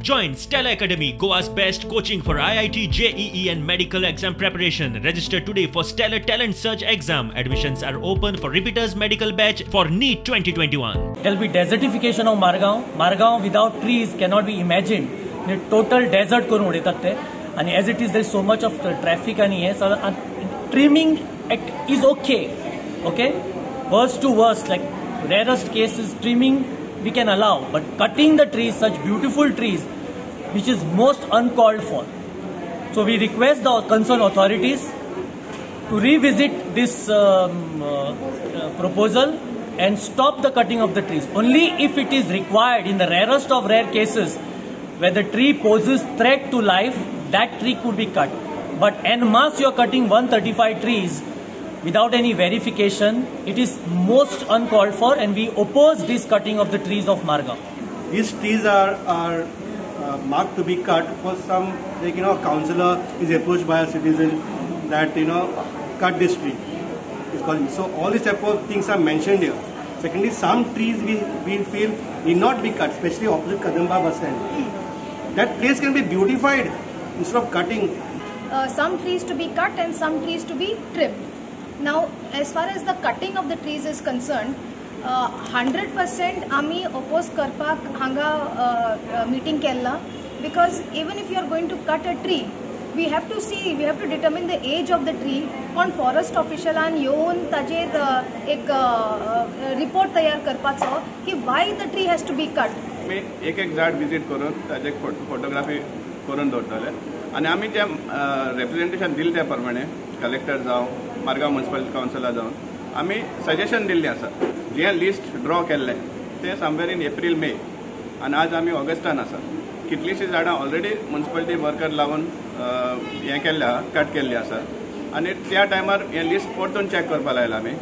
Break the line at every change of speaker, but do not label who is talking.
Join Stella Academy, Goa's best coaching for IIT, JEE and medical exam preparation. Register today for Stellar Talent Search exam. Admissions are open for repeaters medical batch for NEET 2021.
There will be desertification of Margao. Margao without trees cannot be imagined. Total desert करून उडयतात ते आनी as it is there is so much of traffic आनी हें trimming is okay. Okay, worst to worst, like rarest case is trimming we can allow, but cutting the trees, such beautiful trees, which is most uncalled for. So we request the concerned authorities to revisit this proposal and stop the cutting of the trees. Only if it is required, in the rarest of rare cases, where the tree poses threat to life, that tree could be cut. But en masse you are cutting 135 trees without any verification. It is most uncalled for, and we oppose this cutting of the trees of Margao.
These trees are marked to be cut for some, like, you know, a councillor is approached by a citizen that, you know, cut this tree. It's called, so all these type of things are mentioned here. Secondly, some trees we feel need not be cut, especially opposite Kadamba bus stand. That place can be beautified instead of cutting.
Some trees to be cut and some trees to be trimmed. Now, as far as the cutting of the trees is concerned, 100% आमी oppose करपाक हांगा meeting Kella, because even if you are going to cut a tree, we have to see, we have to determine the age of the tree. कोण forest ऑफिशलान येवन ताजेर एक report तयार करपाचो की why the tree has to be cut.
आमी एक एक झाड विजीट करून ताजे फोटोग्राफी करून दवरतले आनी आमी जे रेप्रेजेंटेशन दिलें त्या प्रमाणे कलेक्टर जावं मारगांव म्युनिसिपल कावन्सिला जावन आमी सजेशन दिल्लें आसा. जें लिस्ट ड्रॉ केल्लें तें समवेर इन एप्रील मे आनी आज आमी ऑगस्टान आसा. कितलींशीं झाडां ऑलरेडी म्युनिसिपालिटी वर्कर लावन हें केल्लें आहा, कट केल्लीं आसा आनी त्या टायमार हें लिस्ट परतून चॅक करपा लायलां आमी.